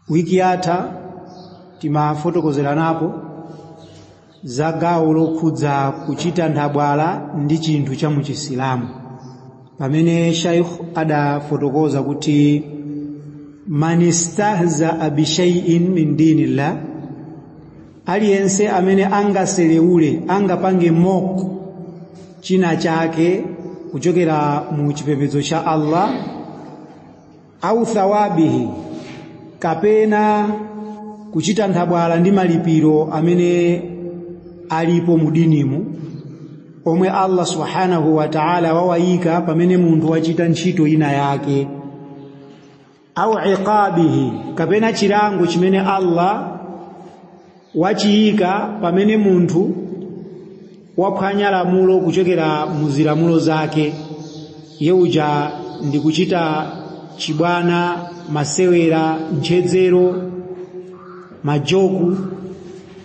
Wiki yatha timafotokozeranapo za gawo lokhudza kuchita nthabwala ndi chinthu cha muchisilamu, pamene Shaikh adafotokoza kuti man istahzaa bishaiin min dinillah, aliyense amene angaseleule, angapange mock china chake kuchokera mu chipembedzo cha Allah, au thawabihi, kapena kuchita nthabwala ndi malipiro amene alipo mu dinimu omwe Allah subhanahu wa ta'ala wawayika pamene munthu wachita ntchito ina yake, au iqabihi, kapena chilango chimene Allah wachiyika pamene munthu waphwanya lamulo kuchokera mu zilamulo zake, yeuja ndi kuchita chibwana, masewera, ntchedzero, majoku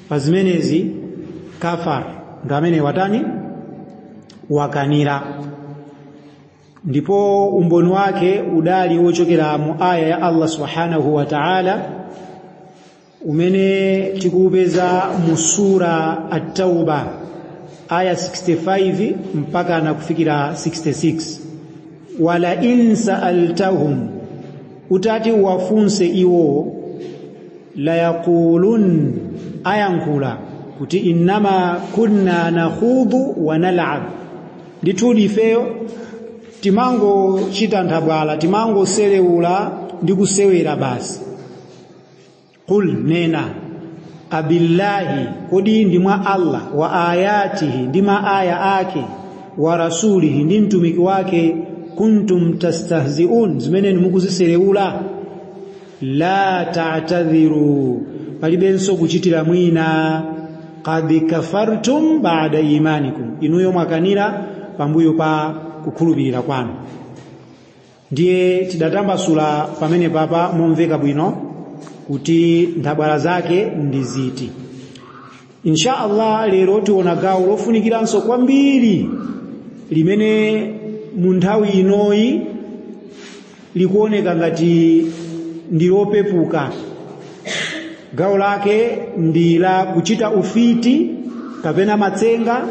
pa zimenezi, kafar, ndi amene watani, wakanira. Ndipo umboni wake udali wochokera mu aya ya Allah subhanahu wa ta'ala umene tikuupeza mu sura At-Tauba aya 65 mpaka na kufikira 66. Wala in sa'altahum, utati uwafunse iwo, la yaqulun, ayankhula kuti innama kunna nakhudhu wa nal'ab, ndithudi ifeyo timangochita nthabwala, timangoselewula ndi kusewera basi. Qul, nena, abillahi, kodi ndi mwa Allah, wa ayatihi, ndi maaya ake, wa rasulihi, ndi mtumiki wake, kuntum tastahziun, zimene mukuziselewula. La ta'tadhiru, palibenso kuchitira mwina, qad kafartum ba'da imanikum, inuyo mwakanira pambuyo pa kukhulupirira kwanu. Ndiye tidatambasula pamene papa momveka bwino kuti nthabwala zake ndi ziti. Insha Allah lero tiona gawo lofunikiranso kwambiri limene mu nthawi inoyi likuoneka ngati ndi lopepuka. Gawo lake ndi la kuchita ufiti kapena matsenga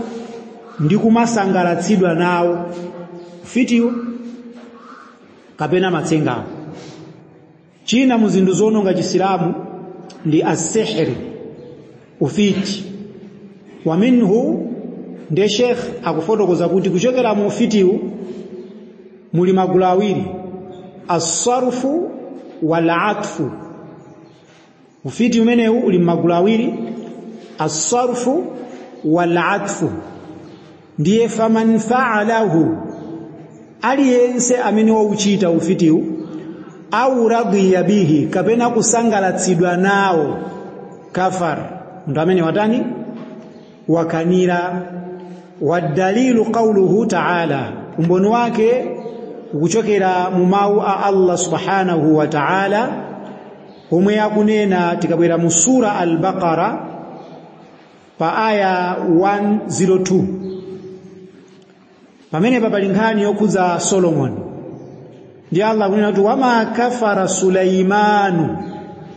ndi kumasangalatsidwa nawo, ufitiwo kapena matsengawo. China mu zinthu zononga chisilamu ndi asihri, ufiti. Wa minhu, ndiye Sheikh akufotokoza kuti kuchokera mu ufitiwu muli magulu awiri, asarfu wal atfu. Ufiti umenewu uli magulu awiri, asarfu wal atfu. Ndiye faman fa'alahu, aliyense amene wauchita ufitiwu, au radiya bihi, kapena kusangalatsidwa nawo, kafar, ndo amene watani, wakanira. Wadalilu qawluhu ta'ala, umboni wake ukuchokera mu mawu a Allah subhanahu wa ta'ala omwe akunena tikabwera mu sura Al-Baqara pa aya 102. Pamene pali nkhani yokhudza Solomon, ndi Allah akunena kuti wama kafara Sulaimanu,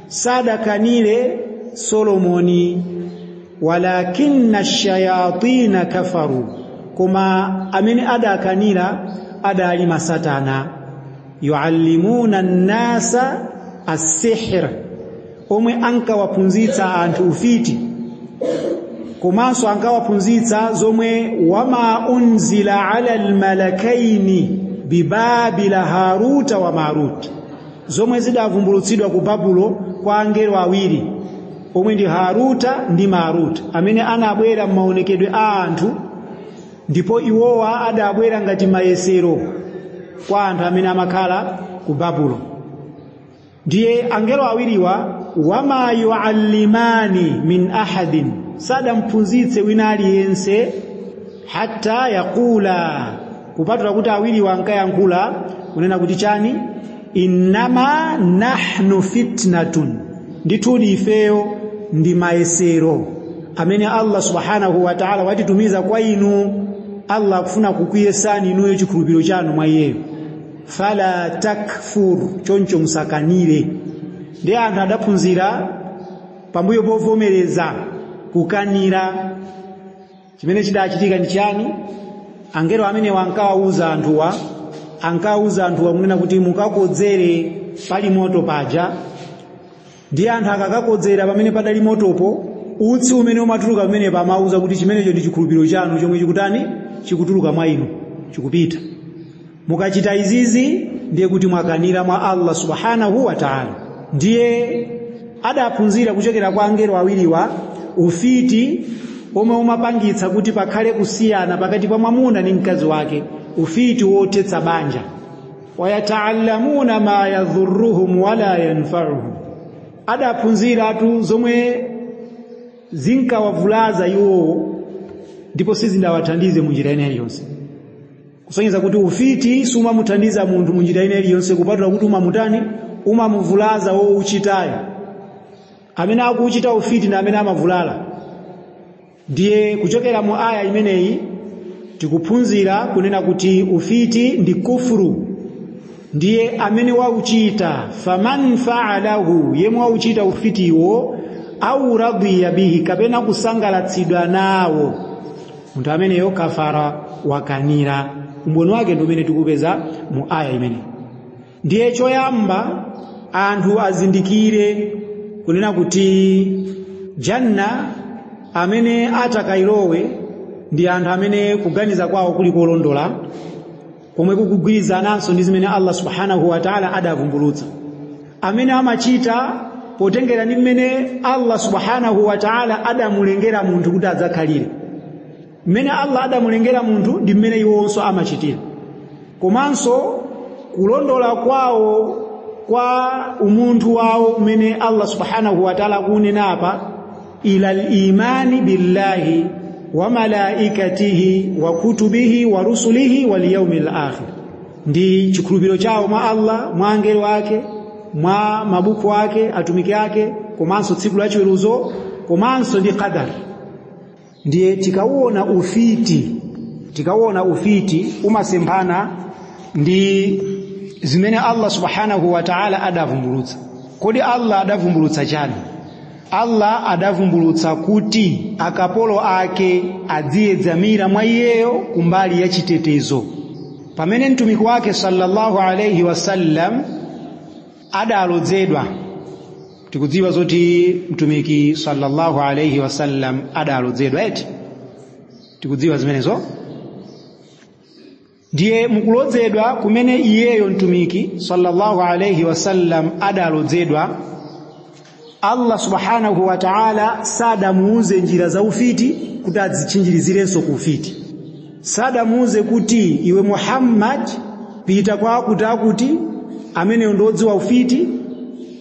sadakanire Solomoni, walakinna shayatina kafaru, koma amene adakanira adali masatana, yuallimuna nnasa as-sihr, omwe ankawaphunzitsa anthu ufiti, komanso ankawaphunzitsa zomwe wama unzila ala almalakaini bibabila Haruta wa Maruta, zomwe zidavumbulutsidwa ku Babulo kwa angelo awiri omwe ndi Haruta ndi Maruta, amene anabwera m'maonekedwe a anthu, ndipo iwowa adabwera ngati mayesero kwa anthu amene amakhala ku Babulo. Ndiye angelo awiriwa, wama yuallimani min ahadin, sadamphunzitse wina aliyense, hatta yaqula, kupatula kuti awiriwa ankayankhula kunena kuti chani, innama nahnu fitnatun, ndithudi ifeyo ndi mayesero amene Allah subhanahu wa ta'ala watitumiza kwa inu. Allah akufuna kukuyesani inuyo chikhulupiriro chanu mwa iyeyo. Fala takfur, choncho musakanire. Ndiye anthu adaphunzira pambuyo povomereza kukanira. Chimene chidachitika ndi chani? Angelo amenewa ankawauza anthuwa kunena kuti mukakodzere pali moto paja. Ndiye anthu akakakodzera pamene padali motopo, utsi umene umatuluka pamenepo amauza kuti chimenecho ndi chikhulupiriro chanu chomwe chikutani, chikutuluka mwa inu, chikupita. Mukachita izizi, ndiye kuti mwakanira mwa Allah subhanahu wa ta'ala. Ndiye adaphunzira kuchokera kwa angelo awiriwa ufiti omwe umapangitsa kuti pakhale kusiyana pakati pa mwamuna ndi mkazi wake, ufiti wothetsa banja. Wayataallamuna ma yadhurruhum wala yanfa'uhum, adaphunziratu zomwe zinkawavulaza iwowo ndipo sizindawathandize munjira ina iliyonse, kusonyeza kuti ufiti sumamuthandiza munthu munjira ina iliyonse kupatula kuti umamutani, umamuvulaza wouchitayo. Amene akuchita ufiti ndi amene amavulala. Ndiye kuchokera mu aya imeneyi tikuphunzira kunena kuti ufiti ndi kufuru. Ndiye amene wauchita, faman fa'alahu, yemwe wauchita ufitiwo, au radiya bihi, kapena kusangalatsidwa nawo, munthu ameneyo kafara, wakanira. Umboni wake ndi umene tikupeza mu aya imeneyi. Ndiye choyamba anthu azindikire kunena kuti janna amene atakayilowe ndi anthu amene kuganiza kwawo kuli kolondola, komwe kukugwirizananso ndi zimene Allah subhanahu wa ta'ala adavumbulutsa, amene amachita potengera ndi mmene Allah subhanahu wa ta'ala adamulengera munthu kuti adzakhalire. Mmene Allah adamulengera munthu ndi mmene iwonso amachitira, komanso kulondola kwawo kwa umunthu wawo umene Allah subhanahu wa ta'ala akunena apa, ila al-imani billahi wa malaikatihi wa kutubihi wa rusulihi wal yawmil akhir, ndi chikhulupiriro chawo mwa Allah, mwa angelo ake, mwa mabuku ake, atumiki ake, komanso tsiku la chiweruzo, komanso ndi qadar. Ndiye tikauona ufiti umasemphana ndi zimene Allah subhanahu wa ta'ala adavumbulutsa. Kodi Allah adavumbulutsa chani? Allah adavumbulutsa kuti akapolo ake adziyedzamira mwa iyeyo kumbali ya chitetezo. Pamene mtumiki wake sallallahu alayhi wasallam adalodzedwa, tikudziwa zoti mtumiki sallallahu alayhi wasallam adalodzedwa, eti? Tikudziwa zimenezo. Ndiye mukulodzedwa kumene iyeyo mtumiki sallallahu alayhi wasallam adalodzedwa, Allah subhanahu wa ta'ala sadamuuze njira za ufiti kuti adzitchinjirizirenso ku ufiti. Sadamuuze kuti iwe Muhammad, pita kwa akuti akuti ameneyo ndodziwa ufiti,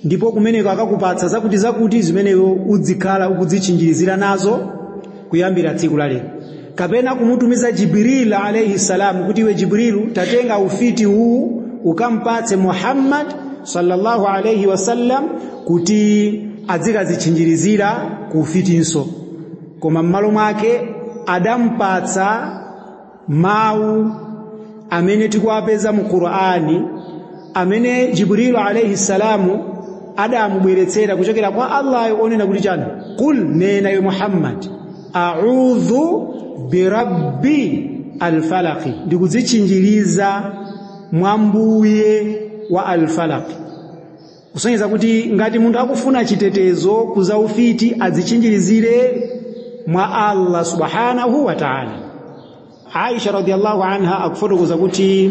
ndipo kumeneko akakupatsa zakuti zakuti zimeneyo udzikhala ukudzitchinjirizira nazo kuyambira tsiku la lero, kapena kumutumiza Jibril alayhi salam kuti iwe Jibrilu, tatenga ufiti huu ukampatse Muhammad sallallahu alayhi wasallam kuti adzikazitchinjirizira ku ufitinso. Koma m'malo mwake adampatsa mawu amene tikuwapeza mu Qur'ani, amene Jibrilu alayhi salamu adamubweretsera kuchokera kwa Allah, onena kuti chani? Qul, nena iwe Muhammad, a'udhu birabbi alfalaqi, ndikudzitchinjiriza mwa mbuye wa alfalaqi, kusonyeza kuti ngati munthu akufuna chitetezo kuza ufiti, adzitchinjirizire mwa Allah subhanahu wa ta'ala. Aisha radiyallahu anha akufotokoza kuti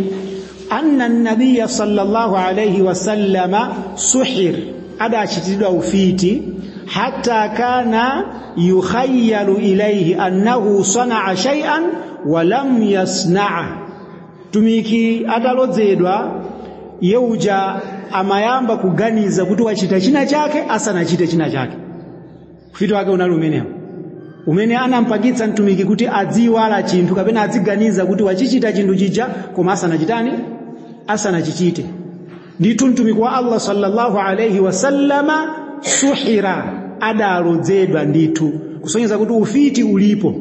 anna nabiya sallallahu alayhi wasallama suhir, adachitiridwa ufiti, hatta kana yukhayyalu ilayhi annahu sanaa shay'an wa lam yasna'a. Tumiki atalodzedwa, yeuja amayamba kuganiza kuti wachita china chake asanachite china chake. Ufiti wake unali umenewo umene anampangitsa mtumiki kuti adziwala chinthu kapena adziganiza kuti wachichita chinthu chija koma asanachitani, asanachichite. Ndithu mtumiki wa Allah sallallahu alayhi wasallama suhira, adalodzedwa ndithu, kusonyeza kuti ufiti ulipo.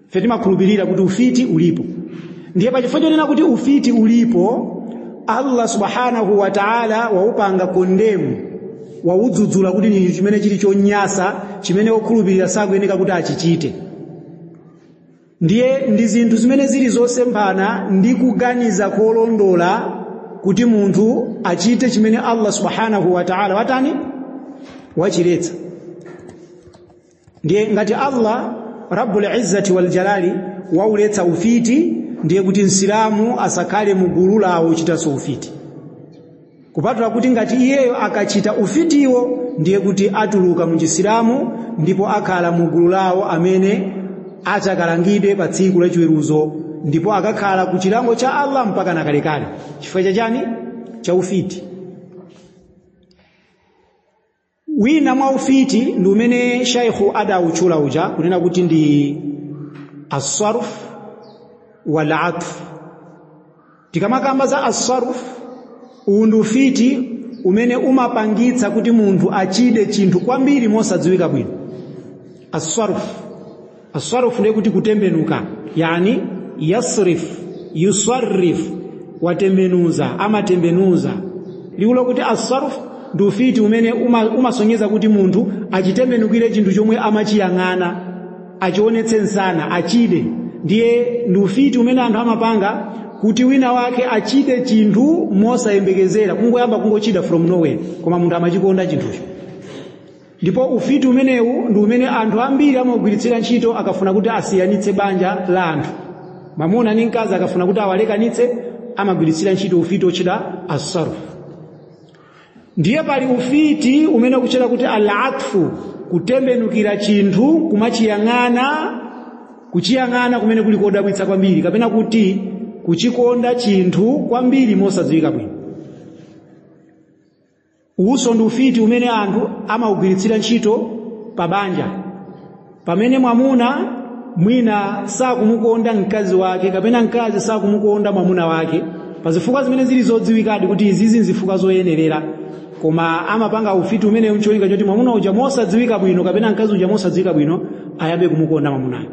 Ife timakhulupirira kuti ufiti ulipo. Ndiye pachifukwa chonena kuti ufiti ulipo, Allah subhanahu wa ta'ala waupanga condemn, waudzudzula kuti ni chimene chili chonyasa, chimene okhulupirira sakuyeneka kuti achichite. Ndiye ndi zinthu zimene zili zosemphana ndi kuganiza kolondola kuti munthu achite chimene Allah subhanahu wa ta'ala watani wachiletsa. Ndiye ngati Allah Rabbul Izzati wal Jalali wauletsa ufiti, ndiye kuti Msilamu asakhale mugulu lawo uchitanso ufiti, kupatula kuti ngati iyeyo akachita ufitiwo ndiye kuti atuluka mu Chisilamu ndipo akhala mugulu lawo amene atakalangidwe pa tsiku lachiweruzo, ndipo akakhala ku chilango cha Allah mpaka nakalekale. Chifukwa chachani? Cha ufiti. Wina mwa ufiti ndi umene shaikhu adawutchula uja kunena kuti ndi as-sarf wal atf. Tikamakamba za as-sarf, uwu ndi ufiti umene umapangitsa kuti munthu achide chinthu kwambiri mosadziwika bwino. As-sarf ndiye kuti kutembenuka, yani yasrif, yusarrif, watembenuza, amatembenuza. Liulo kuti as-sarf ndi ufiti umene umasonyeza kuti munthu achitembenukire chinthu chomwe amachiyang'ana, achionetse nsana, achide. Ndiye ndi ufiti umene anthu amapanga kuti wina wake achide chinthu mosayembekezera, kungoyamba kungochida from nowhere, koma munthu amachikonda chinthucho. Ndipo ufiti umenewu ndi umene anthu ambiri amagwiritsira ntchito akafuna kuti asiyanitse banja la anthu. Mwamuna ndi mkazi akafuna kuti awalekanitse amagwiritsira ntchito ufiti otchedwa as-sarf. Ndiye pali ufiti umene ukuchera kuti al-atfu, kutembenukira chinthu kumachiyang'ana, kuchiyang'ana kumene kuli kodabwitsa kwambiri, kapena kuti kuchikonda chinthu kwambiri mosadziwika bwino. Uwuso ndi ufiti umene anthu amawugwiritsira ntchito pa banja, pamene mwamuna mwina sakumukonda mkazi wake kapena mkazi sakumukonda mwamuna wake, pa zifukwa zimene zili zodziwikadi kuti izizi nzifukwa zoyenerera, koma amapanga ufiti umene mcholinga choti mwamuna uja mosadziwika bwino kapena mkazi uja mosadziwika bwino ayambe kumukonda mwamunayo.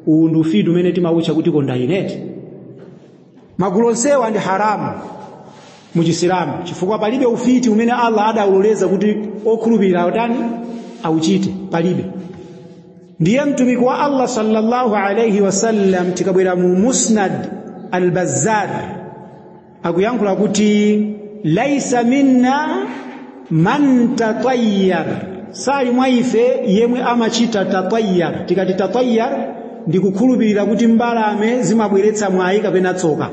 Uwu ndi ufiti umene timawutcha kuti konda ineti. Magulu onsewa ndi haramu mu Chisilamu, chifukwa palibe ufiti umene Allah adawuloleza kuti okhulupirira otani auchite, palibe. Ndiye mtumiki wa Allah sallallahu alayhi wasallam, tikabwera mu Musnad al-Bazzar, akuyankhula kuti laisa minna man tatayyar, sali mwa ife yemwe amachita tatayyar. Tikati tatayyar ndi kukhulupirira kuti mbalame zimabweretsa mwayi kapena tsoka.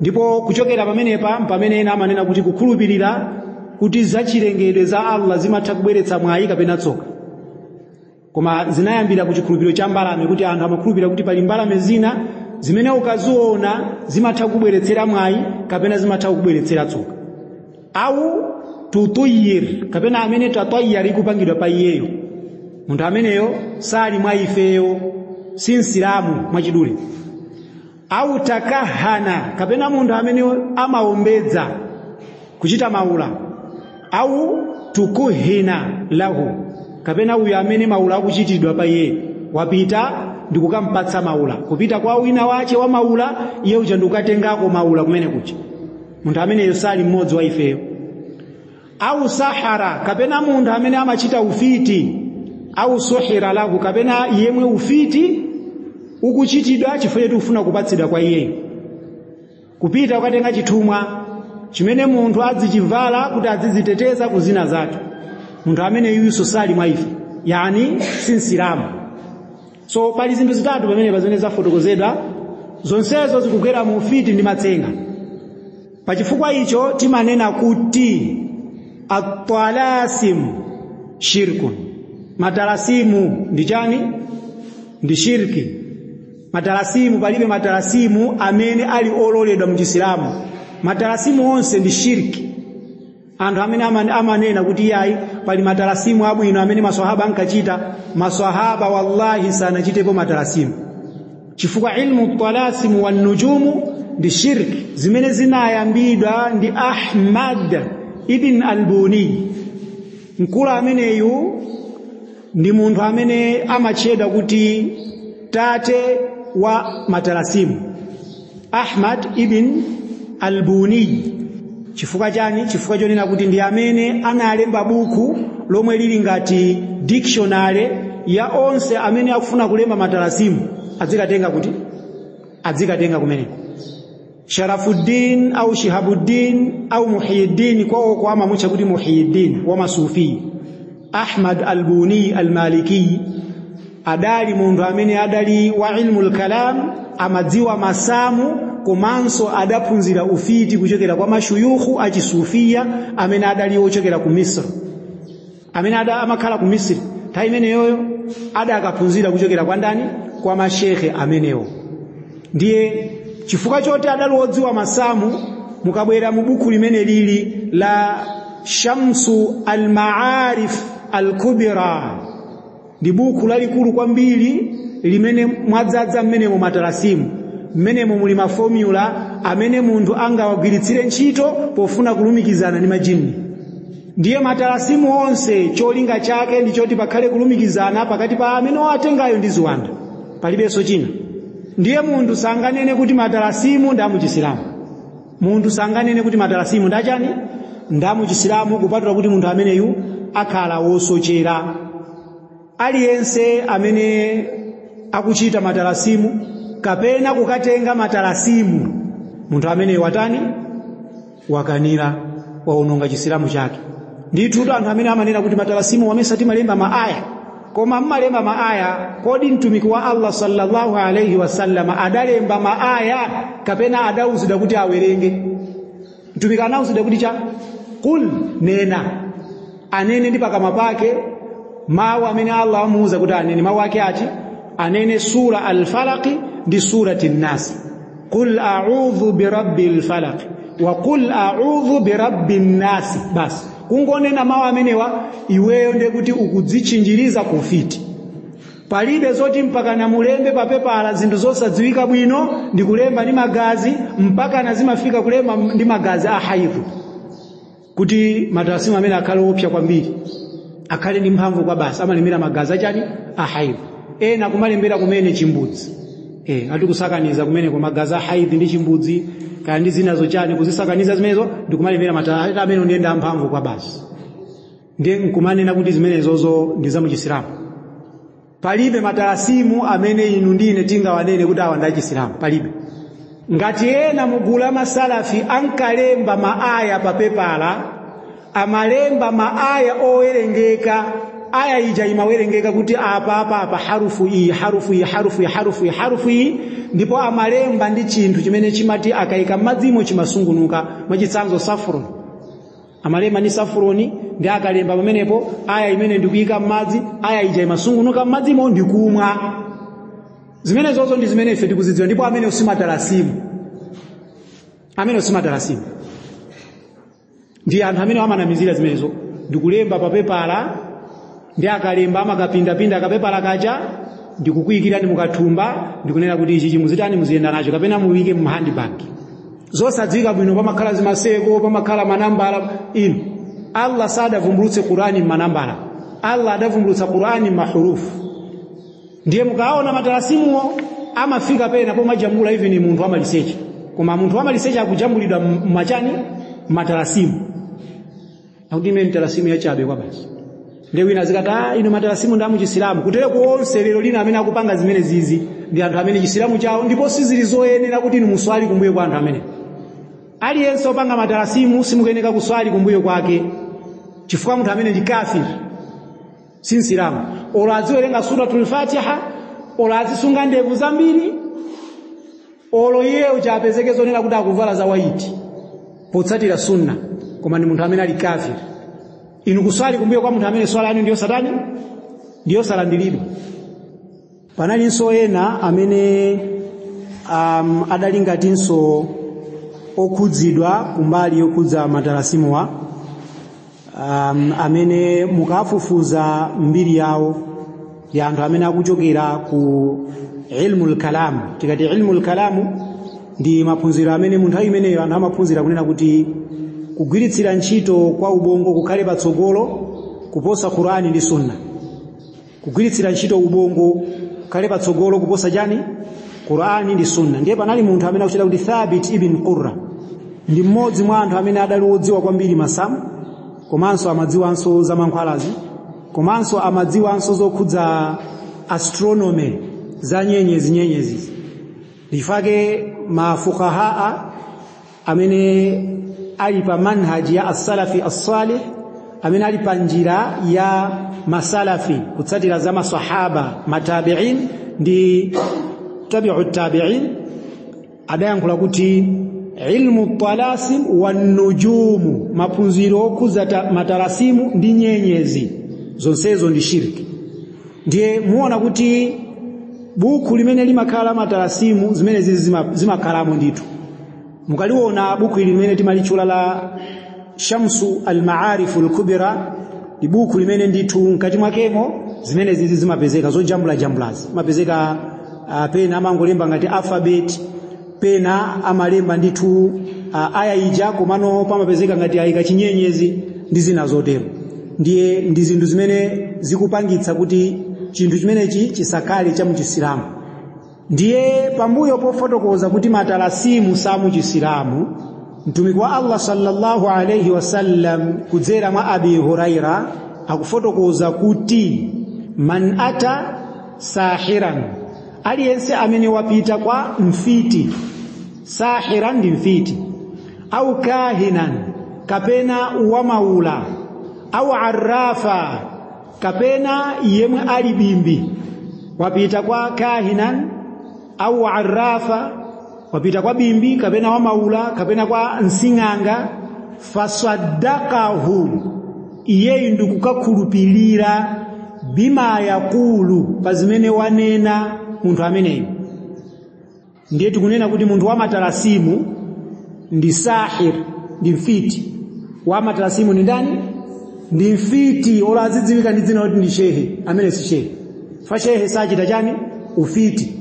Ndipo kuchokera pamenepa pamene ena amanena kuti kukhulupirira kuti zachilengedwe za Allah zimatha kubweretsa mwayi kapena tsoka, koma zinayambira ku chikhulupiriro cha mbalame, kuti anthu amakhulupirira kuti pali mbalame zina zimene ukaziona zimatha kubweretsera mwayi kapena zimatha kubweretsera tsoka. Au tutuyir, kapena amene tatayyar ikupangidwa pa iyeyo, munthu ameneyo sali mwa ifeyo, si Msilamu mwachidule. Au takahana, kapena munthu amene amaombedza kuchita maula. Au tukuhina lahu, kapena uyu amene maula akuchitidwa pa iye, wapita ndikukampatsa maula, kupita kwa wina wache wa maula, iye uja ndikukatengako maula kumene kucha, munthu ameneyo sali mmodzi wa ifeyo. Au sahara, kapena munthu amene amachita ufiti. Au suhira lahu, kapena yemwe ufiti ukuchitidwa chifukwa choti ufuna kupatsidwa kwa iyeyo, kupita ukatenga chithumwa chimene munthu adzichivala kuti adziziteteza ku zina zake, munthu amene yuyuso sali mwa ife, yani si Msilamu. So pali zinthu zitatu pamene pazimene zafotokozedwa, zonsezo zikugwera mu ufiti ndi matsenga. Pachifukwa icho timanena kuti at-talasim shirkun, matalasimu ndi chani? Ndi shirki. Matalasimu, palibe matalasimu amene ali ololedwa mu Chisilamu. Matalasimu onse ndi shirki. Anthu amene amanena kuti iyayi pali matalasimu abwino amene maswahaba ankachita, maswahaba wallahi sanachitepo matalasimu, chifukwa ilmu talasimu wan nujumu ndi shirki zimene zinayambidwa ndi Ahmad ibn al-Buni. Mkulu ameneyu ndi munthu amene amatchedwa kuti tate wa matalasimu, Ahmad ibn al-Buni. Chifukwa chani? Chifukwa chonena kuti ndi amene analemba buku lomwe lili ngati dictionary ya onse amene akufuna kulemba matalasimu, adzikatenga kuti adzikatenga kumeneko. Sharafuddin au Shihabuddin au Muhyiddin, kwawo kwa amamutcha kuti Muhyiddin wa masufi. Ahmad Albuni Almaliki adali munthu amene adali wa ilmu kalam, amadziwa masamu, komanso adaphunzira ufiti kuchokera kwa mashuyukhu achisufiya amene adali ochokera ku Misri, amene amakhala ku Misri nthawi imeneyoyo, adakaphunzira kuchokera kwa ndani? Kwa mashekhe amenewo. Ndiye chifukwa choti adali wodziwa masamu, mukabwera mu buku limene lili la Shamsu Almaarif Alkubra, ndi buku lalikulu kwambiri limene mwadzadza mmenemo matalasimu. Mmenemo muli maformula amene munthu angawagwiritsire ntchito pofuna kulumikizana ndi majini. Ndiye matalasimu onse cholinga chake ndi choti pakhale kulumikizana pakati pa amene watengayo ndi ziwanda, palibenso china. Ndiye munthu sanganene kuti matalasimu ndi amuchisilamu. Munthu sanganene kuti matalasimu ndachani, ndamuchisilamu, kupatula kuti munthu ameneyu akhala wosochera. Aliyense amene akuchita matalasimu kapena kukatenga matalasimu, munthu ameneyu watani? Wakanira, waononga chisilamu chake. Ndithu anthu amene amanena kuti matalasimu wamesa timalemba maaya, koma mmalemba maaya, kodi mtumiki wa Allah sallallahu alayhi wasallam adalemba maaya kapena adauzidwa kuti awerenge? Mtumiki anauzidwa kuti cha kul, nena, anene ndi pakamwa pake mawu amene Allah amuuza kuti anene. Mawu ake ati? Anene sura Al-Falaq ndi surati An-Nas, qul a'udhu birabbil falaq wa qul a'udhu birabbin nas. Basi kungonena mawu amenewa, iweyo ndiye kuti ukudzichinjiriza kufiti. Palibe zoti mpaka na mulembe papepala zinthu zosadziwika bwino ndi kulemba ndi magazi, mpaka na zimafika kulemba ndi magazi a haidhu, kuti matalasimu amene akhale opsa kwambiri, akhale ndi mphamvu kwa basi, amalembera magazi achani? A haidhu. Ena kumalembera kumene chimbudzi, ati kusakaniza kumene kwa magazi a haidhi ndi chimbudzi kaya ndi zina zochani, kuzisakaniza zimenezo ndi kumalembera matalasimu amene ndiyenda mphamvu kwa basi, ndiye nkumanena kuti zimenezozo ndi za muchisilamu. Palibe matalasimu amene inu ndine tingawanene kuti awa ndi achisilamu, palibe. Ngati ena mugulu amasalafi ankalemba maaya papepala, amalemba maaya owerengeka, aya ija imawerengeka kuti apa apa apa, harufu iyi, harufu iyi, harufu iyi, harufu iyi, harufu iyi, ndipo amalemba ndi chinthu chimene chimati akayika m'madzimo chimasungunuka. Mwachitsanzo saffron, amalemba ndi saffron, ndi akalemba pamenepo aya imene ndikuyika m'madzi, aya ija imasungunuka m'madzimo ndikumwa. Zimene zozo ndi zimene ife tikuzidziwa, ndipo amene simatalasimu, amene simatalasimu ndi anthu amene amanamizira zimenezo ndikulemba papepala, ndi akalemba amakapindapinda akapepala kaja ndikukuyikirani mukathumba, ndikunena kuti ichi chimuzitani, muziyenda nacho, kapena muyike mu handbag. Zosadziwika bwino, pamakhala zimaseko, pamakhala manambala. Inu, Allah sadavumbulutse Qur'ani m'manambala, Allah adavumbulutsa Qur'ani m'mahurufu. Ndiye mukaona matalasimuwo amafika pena pomajambula even munthu amaliseche, koma munthu amaliseche akujambulidwa mmachani? Matalasimu. Akuti imene matalasimu yachabe kwa basi. Ndiye wina azikati, ah, ino matalasimu ndi amuchisilamu. Kutere kuonse lero lina amene akupanga zimene zizi ndi anthu amene chisilamu chawo, ndipo sizili zoyenera kuti inu muswali kumbuyo kwa anthu amene. Aliyense opanga matalasimu simukuyeneka kuswali kumbuyo kwake, chifukwa munthu amene ndi kafiri, si msilamu. Olo aziwerenga suratul Fatiha, olo azisunga ndevu zambiri, olo iye uja apezeke zonena kuti akuvala za white potsatira sunna, koma ndi munthu amene ali kafiri. Inu kuswali kumbuyo kwa munthu amene, swala yanu ndiyo satani, ndiyo salandiridwa. Panalinso ena amene adali ngatinso okhudzidwa kumbali yokhudza matalasimuwa, amene mukafufuza mbiri yawo ya anthu amene akuchokera ku ilmul kalam. Tikati ilmul kalamu ndi maphunziro amene munthu imeneyo anthu amaphunzira kunena kuti kugwiritsira ntchito kwa ubongo kukhale patsogolo kuposa Qur'ani ndi Sunna. Kugwiritsira ntchito ubongo kukhale patsogolo kuposa chani? Qur'ani ndi Sunna. Ndiye panali munthu amene akuchita kuti Thabit ibn Qurra, Ndi mmodzi mwa anthu amene adali wodziwa kwambiri masamu, komanso amadziwanso za mankhwalazi, komanso amadziwanso zokhudza astronomy, za nyenyezi nyenyezizi. Ndifake mafukahaa amene ali pa manhaji ya as-salafi as-salih, amene ali pa njira ya masalafi, kutsatira za masahaba, matabi'in ndi tabi'u tabi'in, adayankhula kuti ilmu talasim wan nujumu, maphunziro okhudza matalasimu ndi nyenyezi, zonsezo ndi shirki. Ndiye muona kuti buku limene limakhala matalasimu zimene zizi zimakhalamo ndithu. Mukaliona buku ili limene timalitchula la Shamsu al-Ma'arif al-Kubra, ndi buku limene ndithu mkati mwakemo zimene zizi zimapezeka, zojambula jambulazi zimapezeka. Pena amangolemba ngati alphabet, pena amalemba ndithu aya ija, komano pamapezeka ngati ayika chinyenyezi ndi zina zotero. Ndiye ndi zinthu zimene zikupangitsa kuti chinthu chimenechi chisakhale cha muchisilamu. Ndiye pambuyo pofotokoza kuti matalasimu samuchisilamu, mtumiki wa Allah sallallahu alayhi wasallam kudzera mwa Abi Huraira akufotokoza kuti man ata sahiran, aliyense amene wapita kwa mfiti, sahiran ndi mfiti, au kahinan kapena wamaula, au arrafa kapena yemwe ali bimbi, wapita kwa kahinan au arrafa, wapita kwa bimbi kapena wamaula kapena kwa nsing'anga, fasaddaqahu, iyeyu ndikukakhulupirira bima yakulu, pa zimene wanena munthu ameneyu. Ndiye tikunena kuti munthu wa matalasimu ndi sahir, ndi mfiti. Wa matalasimu ni ndani? Ndi mfiti, ola azidziwika ndi dzina loti ndi shehe, amene si shehe. Fa shehe sachita chani? Ufiti.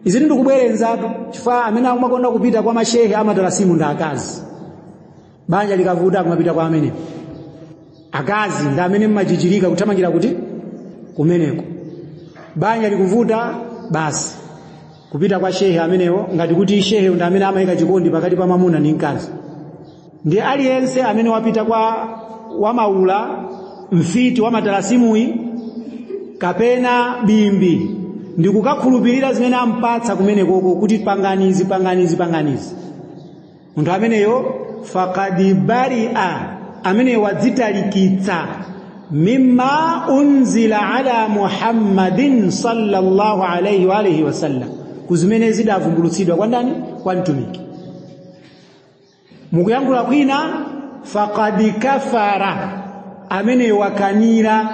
Izi ndikubwerenzatu chifukwa amene akumakonda kupita kwa mashehe amatalasimu ndi akazi. Banja likavuta akumapita kwa amene akazi, ndi amene mmachichirika kuthamangira kuti kumeneko. Banja likuvuta basi kupita kwa shehe amenewo, ngati kuti shehe ndi amene amayika chikondi pakati pa mamuna ndi mkazi. Ndiye aliyense amene wapita kwa wamaula, mfiti wa matalasimuyi kapena bimbi, ndikukakhulupirira zimene ampatsa kumenekoko kuti panganizi panganizi panganizi, munthu ameneyo faqad bari'a, ameneyo wadzitalikitsa mimma unzila ala Muhammadin sallallahu alayhi wa alihi wasallam, kuzimene zidavumbulutsidwa kwa ndani? Kwa mtumiki. Mukuyankhula kwina faqad kafara, amene wakanira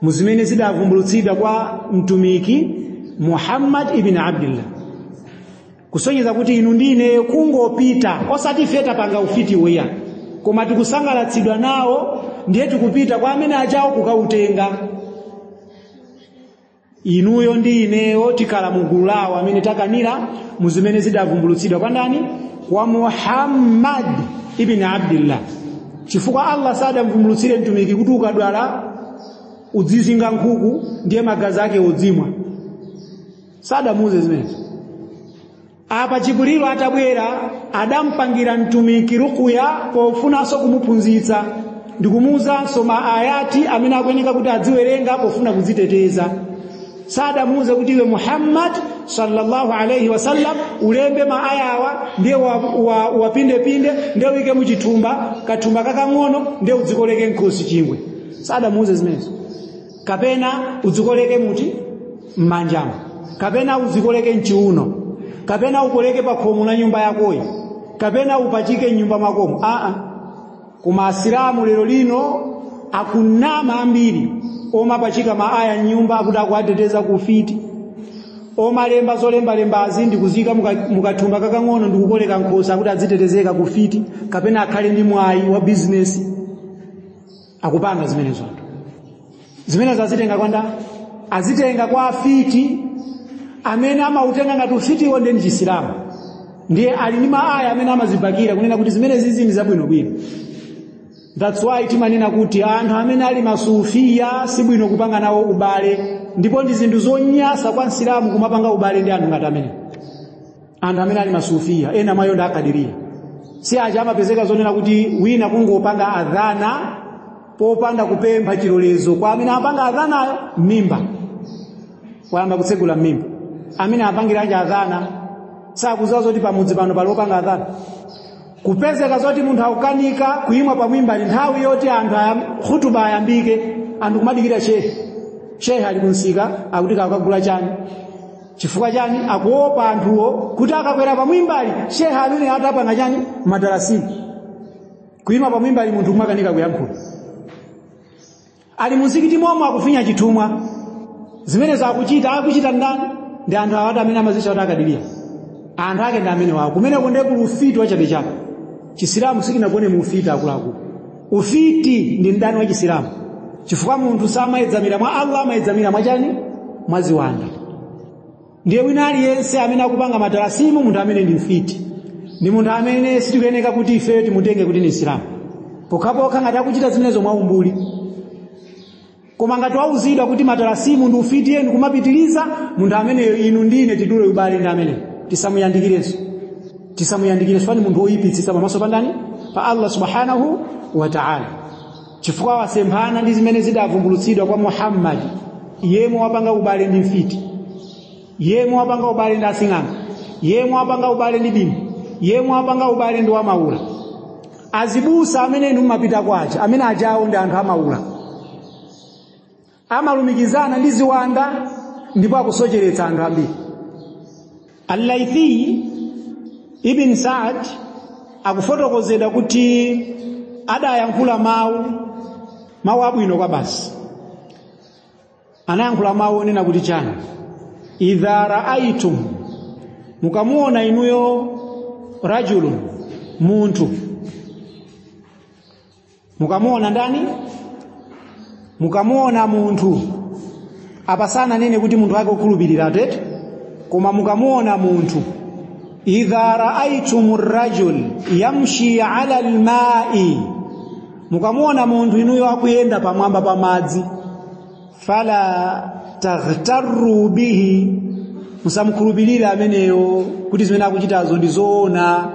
muzimene zidavumbulutsidwa kwa mtumiki Muhammad ibn Abdullah, kusonyeza kuti inu ndine kungopita, osati ife tapanga ufiti uya, koma tikusangalatsidwa nawo, ndiye tikupita kwa amene achawo kukautenga. Inuyo ndi ineyo tikhala mugulu lawo amene takanira muzimene zidavumbulutsidwa kwa ndani? Kwa Muhammad ibn Abdullah. Chifukwa Allah sadamvumbulutsire mtumiki kuti ukadwala udzizinga nkhuku ndiye magazi ake udzimwa, sadamuuze zimenezo. Apa Jibrilu atabwera adampangira mtumiki rukuya pofunanso kumuphunzitsa ndikumuuzanso maayati amene akuyeneka kuti adziwerenga pofuna kudziteteza. Sadamuuze kuti iwe Muhammad sallallahu alayhi wasallam ulembe maayawa ndiye wapindepinde ndiye uike muchithumba kathumba kakang'ono ndiye udzikoleke nkhosi chingwe. Sadamuuze zimenezo. Kapena udzikoleke muti mmanjamo, kapena udzikoleke mchiuno, kapena ukoleke pa khomo la nyumba yakoyi, kapena upachike nyumba mwakomo. Koma asilamu lero lino akunama ambiri omapachika maaya nyumba akuti akuateteza kufiti, omalemba zolembalembazi ndikuzika mukathumba kakang'ono ndikukoleka nkhosa akuti adzitetezeka kufiti, kapena akhale ndi mwayi wa bizinesi. Akupanga zimenezo anthu. Zimenezo azitenga kwa ndani? Azitenga kwa afiti amene amautenga ngati ufitiwo ndi Chisilamu, ndiye ali ndi maaya amene amazibakira kunena kuti zimene zizi ndi zabwinobwino. That's why timanena kuti anthu amene ali masufiya sibwino kupanga nawo ubale, ndipo ndi zinthu zonyasa kwa Msilamu kumapanga ubale ndi anthu ngati amene. Anthu amene ali masufiya ena mwayo ndi akadiriya, Si aja amapezeka zonena kuti wina kungopanga adhana popanda kupempha chilolezo kwa amene apanga adhanayo, mimba wayamba kutsegula mimba. Amene apangira adhana sakudziwa zoti pamudzi pano pali opanga adhana. Kupezeka zoti munthu akukanika kuyimwa pamwimba nthawi yoti anthu khutuba ayambike, anthu kumadikira shehe. Shehe ali kunsika akuti kakagula chani, chifukwa chani? Akuopa anthuwo kuti akakwera pamwimbali shehe amene atapanga chani madarasini. Kuyima pamwimbali munthu kumakanika kuyankhula, ali muzikiti momwe akufinya chithumwa. Zimene zakuchita akuchita ndani? Ndi anthu awati amene amazitcha kuti akadiriya. Anthu ake ndi amene wawo kumene kunde kuli ufiti wachabechabe. Chisilamu sikinagone mu ufiti akuluakulu. Ufiti ndi mdani wa Chisilamu, chifukwa munthu samayedzamira mwa Allah, amayedzamira mwachani? Mwa ziwanda. Ndiye wina aliyense amene akupanga matalasimu, munthu amene ndi mfiti, ndi munthu amene sitikuyeneka kuti ifeyo timutenge kuti ni Isilamu, pokhapokha ngati akuchita zimenezo mwaumbuli. Koma ngati wauzidwa kuti matalasimu ndi ufiti yenu kumapitiliza, munthu ameneyo inu ndine tidule ubale ndi ameneyo, tisamuyandikirenso, tisamuyandikirenso, fani munthu woyipitsitsa pamaso pa ndani? Pa Allah subhanahu wa ta'ala, chifukwa wasemphana ndi zimene zidavumbulutsidwa kwa Muhammad. Yemwe wapanga ubale ndi mfiti, yemwe wapanga ubale ndi asing'anga, yemwe wapanga ubale ndi dini, yemwe wapanga ubale ndi wamaula, azibusa amene inu mumapita kwacha, amene ajawo ndi anthu amaula, amalumikizana ndi ziwanda ndipo akusocheretsa anthu ambiri. Al-Laythi ibn Sa'd akufotokozedwa kuti adayankhula mawu abwino kwa basi. Anayankhula mawu onena kuti chani? Idha ra'aytum, mukamuona inuyo rajulun, munthu, mukamuona ndani? Mukamuona munthu. Apa sananene kuti munthu ake okhulupirira tete, koma mukamuona munthu, idha ra'aytum rajul yamshi 'ala al-ma'i, mukamuona munthu inuyo akuyenda pamwamba pa madzi, fala taghtarru bihi, musamkhulupirire ameneyo kuti zimene akuchitazo ndi zoona,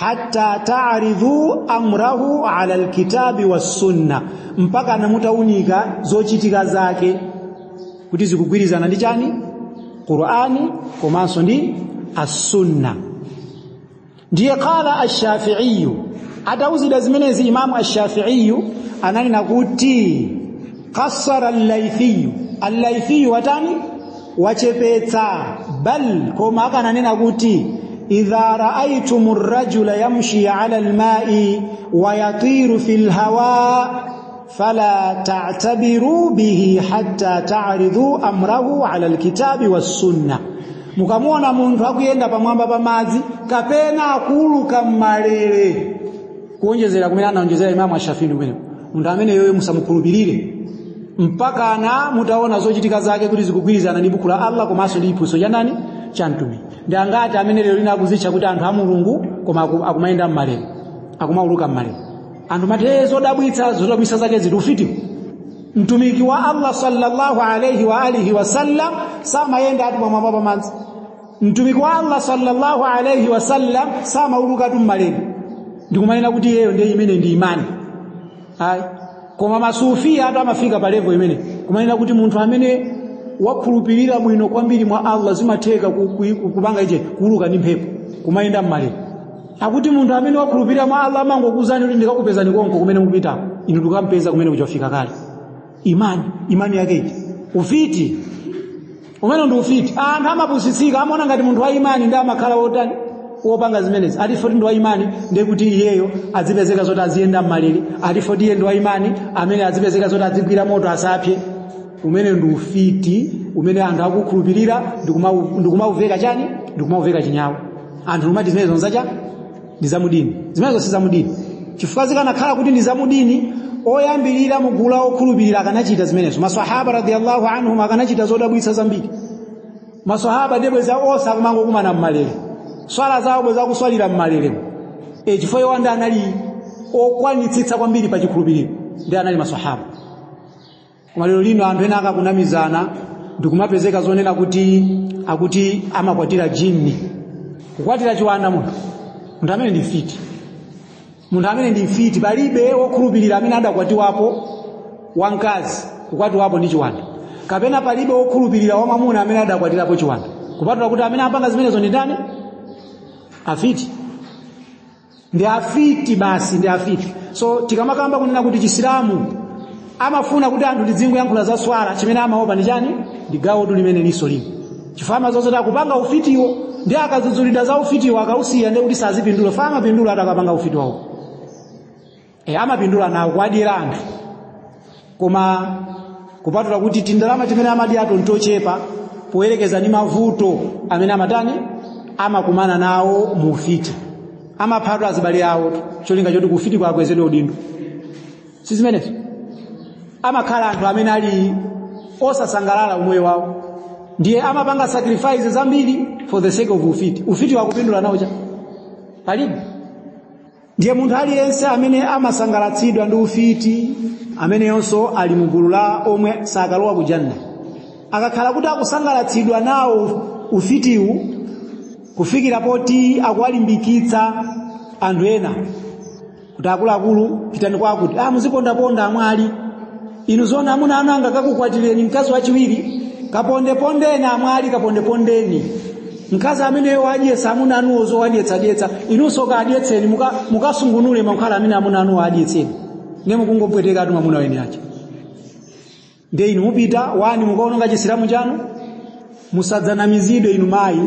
hatta ta'ridhu amrahu 'ala al-kitabi was-sunna, mpaka namutaunika zochitika zake kuti zikugwirizana ndi chani? Qur'ani komanso ndi as-sunna. Ndiye qala ash-Shafi'i, atauzidwa zimenezi Imamu ash-Shafi'i ananena kuti qassara al-Laythi, al-Laythi watani? Wachepetsa. Bal, koma akananena kuti idha ra'aytum ar-rajula yamshi 'ala al-ma'i wa yatiru fil hawa fala ta'tabiru bihi hatta ta'ridhu amrahu 'ala al-kitabi was-sunnah. Mukamuona munthu akuyenda pamwamba pa madzi kapena akuluka mmalere, kuonjezera kumene anaonjezera Imamu Ashafii kumene, munthu amene yoyo musamukhulupirire mpaka na mutaona zochitika zake kuti zikugwirizana ndi buku la Allah komanso ndi chiphunzitso cha ndani? Cha Mtumiki. Ndi angati amene lero lina akuzitcha kuti anthu a Mulungu koma akumayenda mmalere, akumauluka mmalere. Anthu mati zodabwitsa, zodabwitsa zake ziti ufiti. Mtumiki wa Allah sallallahu alayhi wa alihi wasallam samayenda ati pamwamba pa madzi. Mtumiki wa Allah sallallahu alayhi wasallam samauluka tu mmalere, ndikumanena kuti iyeyo ndiye imene ndi imani. Ayi, koma masufia atu amafika pa level imene kumanena kuti munthu amene wakhulupirira bwino kwambiri mwa Allah zimatheka kupanga iche kuuluka ndi mphepo kumayenda mmalere. Akuti munthu amene wakhulupirira mwa Allah amangokuzani kuti ndikakupezani konko kumene mukupitako, inu tikampeza kumene kuchafika kale. Imani, imani yake iti? Ufiti umene ndi ufiti. Anthu amapusitsika, amaona ngati munthu wa imani ndi amakhala wotani, wopanga zimenezi. Ati foti ndi wa imani ndiye kuti iyeyo azipezeka zoti aziyenda mmalere, ati foti iye ndi wa imani amene azipezeka zoti azigwira moto asapye. Umene ndi ufiti umene anthu akukhulupirira ndikumauveka chani? Ndikumauveka chinyawo. Anthu lumati zimenezo nzacha ndi zamudini. Zimenezo si zamudini, chifukwa zikanakhala kuti ndi zamudini oyambirira mugula okhulupirira akanachita zimenezo. Maswahaba radhiyallahu anhum akanachita zodabwitsa zambiri. Maswahaba ndebweza onse akumangokumana mmalere, swala zawo bweza kuswalira mmalere. Chifukwa iwo anali okwanitsitsa kwambiri pa chikhulupiriro, ndi anali maswahaba. Koma lero lino anthu ena akakunamizana ndikumapezeka zonena kuti akuti amakwatira jini, kukwatira chiwanda. Munthu amene ndi mfiti. Munthu amene ndi mfiti, palibe wokhulupirira amene adakwatiwapo wamkazi kukwatiwapo ndi chiwanda, kapena palibe wokhulupirira wamwamuna amene adakwatirapo chiwanda, kupatula kuti amene apanga zimenezo ndi ndani? Afiti. Ndi afiti basi, ndi afiti. So tikamakamba kunena kuti Chisilamu amafuna kuti anthu tidzingoyankhula za swala, chimene amaopa ndi chani? Ndi gawo limene liso lino, chifukwa amazozoti akupanga ufitiwo, ndi akadzudzulidwa za ufitiwo akausiya, ndi kuti sazipindula. Fa amapindula atakapanga ufiti wawo, amapindula nawo kuadyera anthu. Koma kupatula kuti tindalama timene amadyato ntochepa poyerekeza ndi mavuto amene amatani amakumana nawo mu ufiti. Amaphatu azibale awo cholinga choti kufiti kwakwezedwe udindo, si zimenezo? Amakhala anthu amene ali osasangalala umoyo wawo, ndiye amapanga sacrifice zambiri for the sake of ufiti. Ufiti wakupindula nawo cha palibe. Ndiye munthu aliyense amene amasangalatsidwa ndi ufiti, ameneyonso ali mugulu la omwe sakalowa ku janna. Akakhala kuti akusangalatsidwa nawo ufitiwu kufikira poti akuwalimbikitsa anthu ena kuti akuluakulu pitani kwakuti muzipondaponda amwali inu, zona amuna anu angakakukwatireni mkazi wachiwiri, kapondepondeni amwali, kapondepondeni mkazi ameneyo wadyetsa amuna anuwo zowadyetsadyetsa, inunso kadyetseni, mukasungunule mankhwala amene amuna anuwo adyetseni, ne mukungopwetekatu mwamuna weni acha. Ndiye inu mupita wani mukaononga Chisilamu chanu. Musadzanamizidwe inu mayi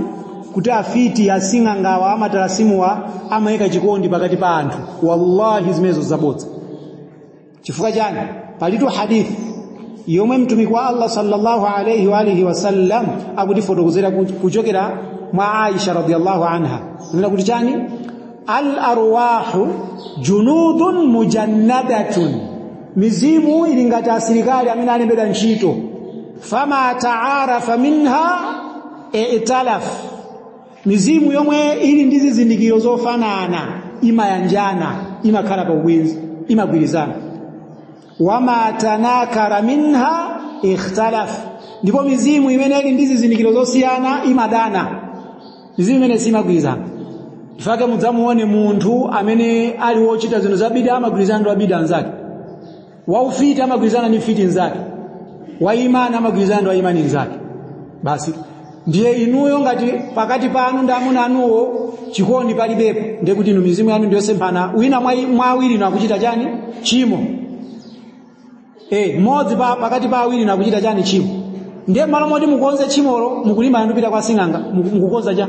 kuti afiti asing'angawa amatalasimuwa amayika chikondi pakati pa anthu. Wallahi, zimenezo zabodza. Chifukwa chani? Palitu hadithi yomwe mtumiki wa Allah sallallahu alayhi wa alihi wasallam akutifotokozera kuchokera mwa Aisha radhiyallahu anha, nena kuti chani? Al arwahu junudun mujannadatun, mizimu ili ngati asilikali amene alembedwa ntchito. Fama taarafa minha i'talaf, mizimu yomwe ili ndi zizindikiro zofanana imayanjana, imakhala pa ubwenzi, imagwirizana. Wama tanakara minha ikhtalaf, ndipo mizimu imene ili ndi zizindikiro zosiyana imadana, mizimu imene simagwirizana. Ifake mudzamuone munthu amene ali wochita zinthu za bida amagwirizana ndi wabida anzake, waufiti amagwirizana ndi mfiti nzake, waimani amagwirizana ndi waimani nzake basi. Ndiye inuyo ngati pakati panu ndi amuna anuwo chikondi palibepo, ndiye kuti inu mizimu yanu ndiyosemphana. Wina mwa awiri inu akuchita chani? Chimo. Mmodzi pakati pa awiri inu akuchita chani? Chimo. Ndiye malo moti mukonze chimolo mukulima ndipita kwa sing'anga, mukukonza cha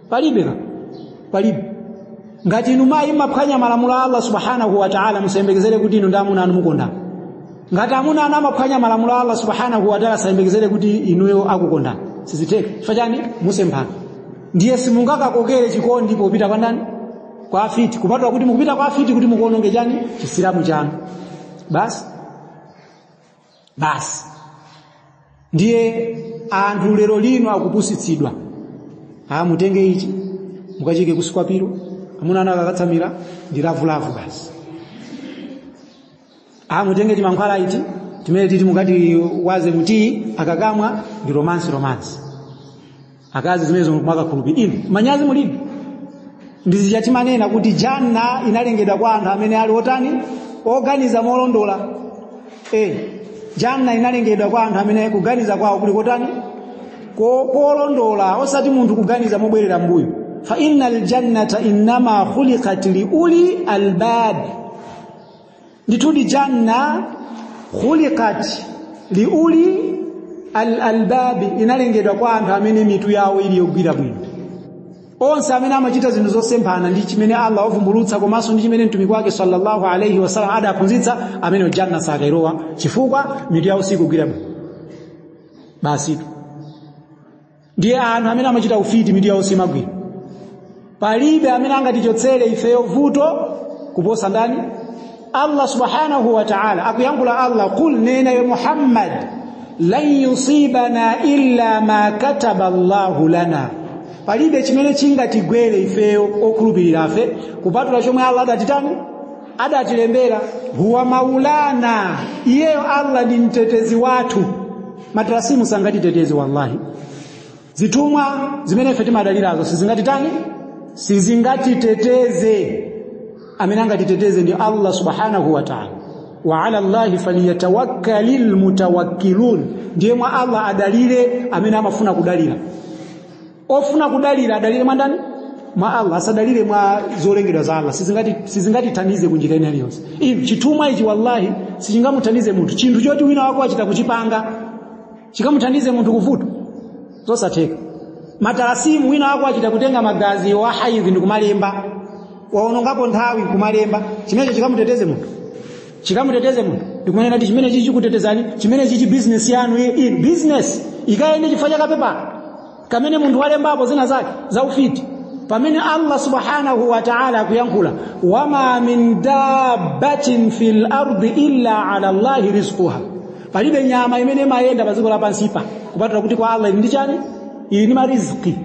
palibe ka palibe. Ngati inu mayi maphwanya malamulo a Allah subhanahu wa ta'ala, musayembekezere kuti inu ndi amuna anu mukondana. Ngati amuna anu amaphwanya malamulo a Allah subhanahu wa ta'ala, sayembekezere kuti inuyo akukondana, sizitheka. Chifukwa chani? Musemphana. Ndiye simungakakokere chikondi popita kwa ndani? Kwa afiti. Kupatula kuti mukupita kwa afiti kuti mukuononge chani? Chisilamu chanu basi basi. Ndiye anthu lero lino akupusitsidwa, mutenge ichi mukachike kusikwapiro, amuna anu akakatsamira ndi lavulavu basi. Mutenge timankhwala ichi timene titi mukati waze mutii, akakamwa ndi romance romance. Akazi zimenezo mwakakhulupirira inu, manyazi mulibe. Ndizija timanena kuti janna inalengedwa kwa anthu amene ali otani? Oganiza molondola. Janna inalengedwa kwa anthu amene kuganiza kwawo kuli kotani? Kolondola, osati munthu kuganiza mobwerera mbuyo. Fa innal jannata innama khuliqat liuli albab, ndithudi janna khuliqat liuli alalbabi, inalengedwa kwa anthu amene mitu yawo ili yogwira bwino. Onse amene amachita zinthu zosemphana ndi chimene Allah wavumbulutsa komanso ndi chimene mtumiki wake sallallahu alayhi wasallam adaphunzitsa, amene janna sakailowa, chifukwa mitu yawo sikugwira bwino basitu. Ndiye anthu amene amachita ufiti mitu yawo simagwira. Palibe amene angatichotsere ifeyo vuto kuposa ndani? Allah subhanahu wa ta'ala. Akuyankhula Allah, qul, nena ya Muhammad, lan yusibana illa ma kataba Allahu lana, palibe chimene chingatigwere ifeyo okhulupirira afe kupatula chomwe Allah adatitani? Adatilembera. Huwa maulana, iyeyo Allah ndi mtetezi wathu. Matarasimu sangatiteteze wallahi. Zitumwa zimene ife timadalirazo sizingatitani? Sizingatiteteze. Amene angatiteteze ndi Allah subhanahu wa ta'ala. Wa ala Allahi falyatawakkalil mutawakkilun, ndiye mwa Allah adalire amene amafuna kudalira. Ofuna kudalira adalire mwa ndani? Mwa Allah, asadalire mwa zolengedwa za Allah. Sizingatithandize kunjira ina iliyonse. Inu chithumwa ichi wallahi sichingamuthandize munthu. Chinthu choti wina wako achita kuchipanga chikamuthandize munthu kuvuta, zosatheka. Matalasimu wina wako achita kutenga magazi wa haidhi ndi kumalemba, waonongapo nthawi kumalemba, chimenecho chikamuteteze munthu? Chikamuteteze munthu? Ndikumanena kuti chimene chichi chikutetezani, chimene chichi business yanu inu business ikayende chifukwa cha kapepa kamene munthu walembapo zina zake za ufiti. Pamene Allah subhanahu wa ta'ala akuyankhula, wama min dabbatin fil ardi illa ala Allahi rizquha, palibe nyama imene imayenda pa dziko lapansipa kupatula kuti kwa Allah ili ndi chani? Ili ndi mariziki.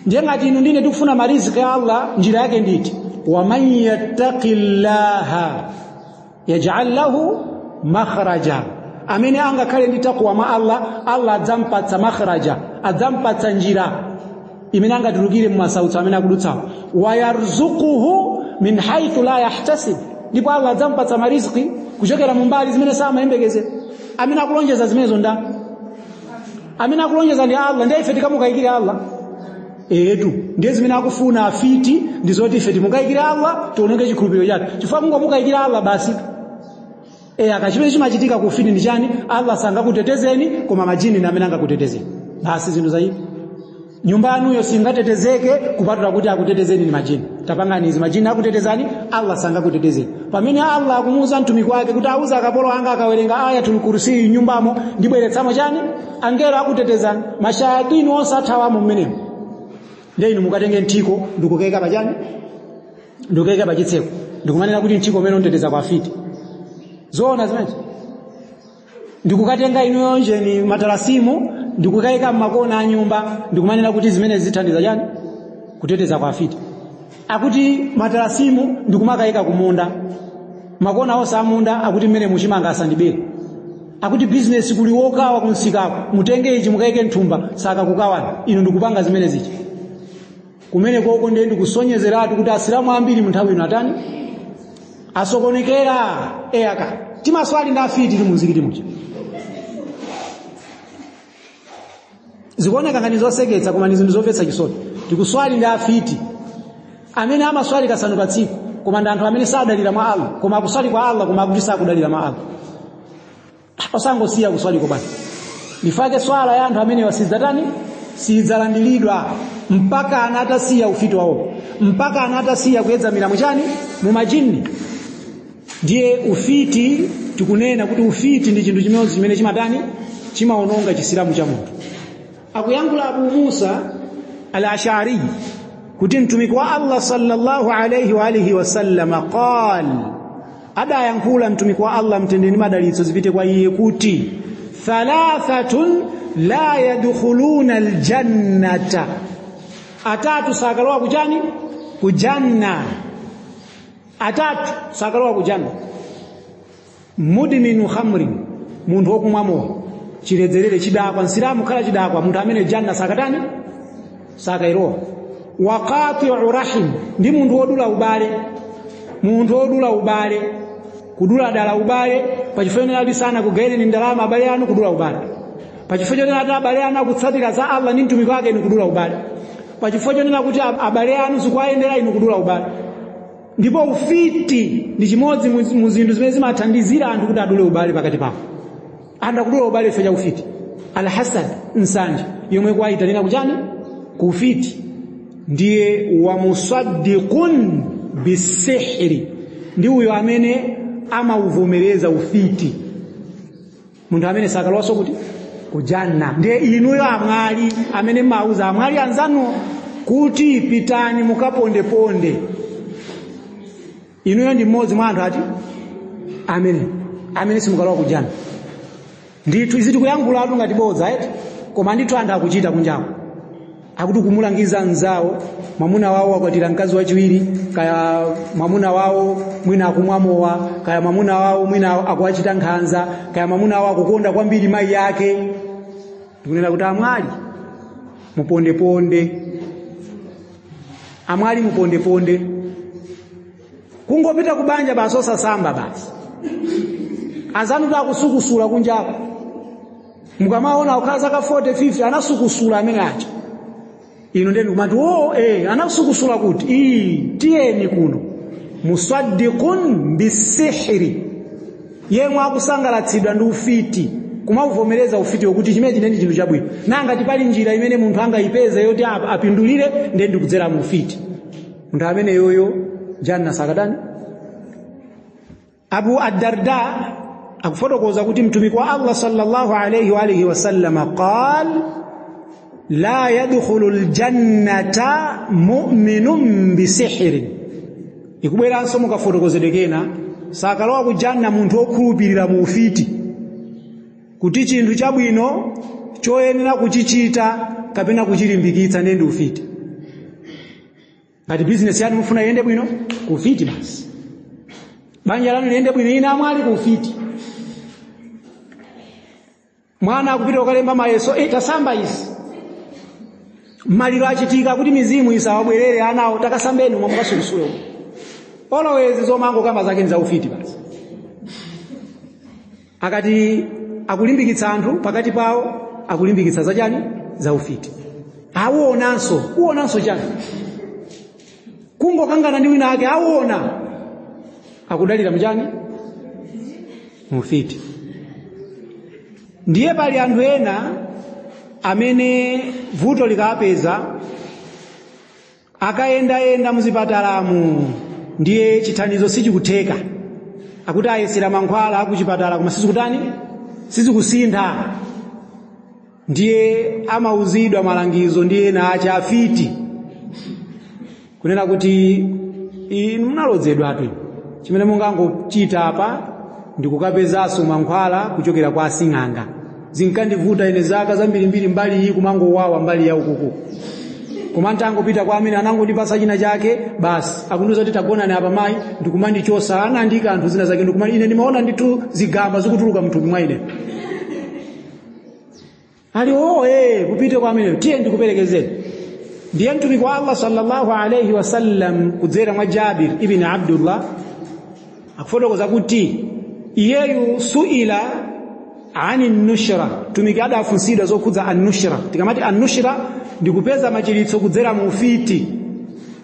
Ndiye ngati inu ndine tikufuna mariziki ya Allah, njira yake nditi, waman yattaqillaha yaj'al lahu makhraja, amene angakhale ndi takwa mwa Allah, Allah adzampatsa makhraja, adzampatsa njira imene angatulukire mumasautso amene akudutsawo. Wayarzuquhu min haythu la yahtasib, ndipo Allah adzampatsa mariziki kuchokera mumbali zimene samayembekezera. Amene akulonjeza zimenezo nda? Amene akulonjeza ndi Allah. Ndiye ife tikamukayikire Allah? Etu ndiye zimene akufuna afiti ndi zoti ife timukayikire Allah, tioneke chikhulupiriro chathu, chifukwa mungomukayikira Allah basi. Akachimene chimachitika ku ufiti ndi chani? Allah sangakutetezeni, koma majini ndi amene angakutetezeni. Basi zinthu zaipa. Nyumba yanuyo singatetezeke kupatula kuti akutetezeni ni majini. Tapangani izi, majini akutetezani, Allah sangakutetezeni. Pamene Allah akumuuza mtumiki wake kuti auza akapolo anga akawerenga Ayatul Kursi nyumbamo ndibweretsamo chani? Angelo akutetezani, mashayatini onse athawamo mmenemo. Ndiye inu mukatenge nthiko ndikukeka pachani? Ndikukeka pachitseko. Ndikumanena kuti nthiko umene unditeteza kwa afiti. Zoona zimenezo? Ndikukatenga inuyo njeni matalasimu ndikukayika mmakona a nyumba, ndikumanena kuti zimene zithandiza chani? Kuteteza kwa afiti. Akuti matalasimu ndikumakayika kumunda, makona onse amunda, akuti mmene muchimanga asandibere. Akuti business kuli wokawa kunsikako, mutenge ichi mukayike nthumba, saka kukawana. Inu ndikupanga zimene zichi kumene koko. Ndiye ndikusonyezeratu kuti asilamu ambiri mu nthawi ino atani? Asokonekera. Eyaka timaswali ndi afiti timuzikiti muja. Zikuoneka ngati zoseketsa, koma ndi zinthu zomvetsa chisoni. Tikuswali ndi afiti amene amaswali kasanu pa tsiku, koma ndi anthu amene sadalira mwa Allah, koma akuswali kwa Allah, koma akuti sakudalira mwa Allah. Osangosiya kuswali kobani. Ndifake swala ya anthu amene wasidzatani sidzalandiridwa mpaka anatasiya ufiti wawo, mpaka anatasiya kuyedzamira muchani? Mumajini. Ndiye ufiti, tikunena kuti ufiti ndi chinthu chimodzi chimene chimatani? Chimaononga chisilamu cha munthu. Akuyankhula Abu Musa al-Ash'ari kuti mtumiki wa Allah sallallahu alayhi wa alihi wasallam qal, adayankhula mtumiki wa Allah, mtendeni madalitso zipite kwa iye, kuti thalathatun la yadkhuluna aljannata, atatu sakalowa kuchani? Kujanna. Atatu sakalowa kujanna. Mudminu khamrin, munthu wokumwa mowa chiledzerere, chidakwa, nsilamu khala chidakwa, munthu amene janna sakatani? Sakairowa. Waqati'u rahim, ndi munthu wodula ubale, munthu wodula ubale, kudula dala ubale pachifukwa choti sana kugaireni ndalama abale anu, kudula ubale pachifukwa choti abale anu akutsatira za Allah ndi mtumiki wake, inu kudula ubale pachifukwa chonena kuti abale anu zikuwayendera, inu kudula ubale. Ndipo ufiti ndi chimodzi mu zinthu zimene zimathandizira anthu kuti adule ubale pakati pawo. Anthu akudula ubale chifukwa cha ufiti. Alhasad, nsanje yomwe kwayitanira kuchani? Kufiti. Ndiye wamusaddiqun bisihri, ndi uyo amene amauvomereza ufiti, munthu amene sakalowaso kuti kujanna. Ndiye inuyo amwali amene mauza amwali anzanu kuti pitani mukapondeponde, inuyo ndi mmodzi mwa anthu ati amene simukalowa kujanna. Ndithu izi tikuyankhulatu ngati bodza eti, koma ndithu anthu akuchita kunjako. Akuti kumulangiza mzawo, mwamuna wawo wakwatira mkazi wachiwiri, kaya mwamuna wawo mwina akumwa mowa, kaya mwamuna wawo mwina akuwachita nkhanza, kaya mwamuna wawo akukonda kwambiri mayi yake, ndikunena kuti amwali mupondeponde, amwali mupondeponde. Kungopita kubanja basi osasamba basi. Azanu takusukusula kunjako. Mukamaona ukhala zaka 40 50 anasukusula amene aja. Inu ndeni kumati oh anasukusula kuti tiyeni kuno. Musaddiqun bisihri, yemwe akusangalatsidwa ndi ufiti, kumauvomereza ufiti wokuti chimene chineni chinthu chabwino. Nanga tipali njira imene munthu angayipeze yoti apindulire, ndiye ndikudzera mu ufiti. Munthu amene yoyo janna sakadani. Abu ad-Darda akufotokoza kuti mtumiki wa Allah sallallahu alayhi wa alihi wasallam qal la yadkhulu al-jannata mu'minun bisihrin. Ikubweranso mukafotokozedwe kena, sakalowa ku janna munthu wokhulupirira mu ufiti, kuti chinthu chabwino choyenera kuchichita kapena kuchilimbikitsa ndiye ndi ufiti. Ngati business yanu mufuna iyende bwino, kufiti basi. Banja lanu liyende bwino, ina amwali kufiti. Mwana akupita kukalemba mayeso, tasamba izi. Maliro achitika kuti mizimu isawabwerere anawo, takasambeni mwa mukasukusule. Always zomango kama zake ni za ufiti basi. Akati akulimbikitsa anthu pakati pawo, akulimbikitsa zachani? Za ufiti. Awonanso, uwonanso chani? Kungokangana ndi wina ake awona. Akudalira mchani? Mufiti. Ndiye pali anthu ena amene vuto likapeza akayendayenda muzipatalamu, ndiye chithandizo sichikutheka. Akuti ayesera mankhwala akuchipatala koma sizikutani? Sizikusintha. Ndiye amauzidwa malangizo ndiye ena acha afiti, kunena kuti inu munalodzedwa atu, chimene mungangochita apa ndikukapezanso mankhwala kuchokera kwa asing'anga. Zinkandivuta ine zaka zambirimbiri mbali iyi kumangowawa mbali ya ukuku, koma ntangopita kwa amene anangondipasa china chake basi akundiuza kuti tagonani apa mayi, ndikumandichosa anandika anthu zina zake, ndikumandi ine ndimaona ndithu zigamba zikutuluka mthupi mwa ine. Ali kupite kwa amene tiye ndikuperekezeni. Ndiye mtumiki wa Allah sallallahu alayhi wasallam kudzera mwa Jabir ibn Abdullah akufotokoza kuti iyeyu suila ani nushra, mtumiki adafunsidwa zokhudza an-nushra. Tikamati an-nushra ndikupeza machiritso kudzera mu ufiti.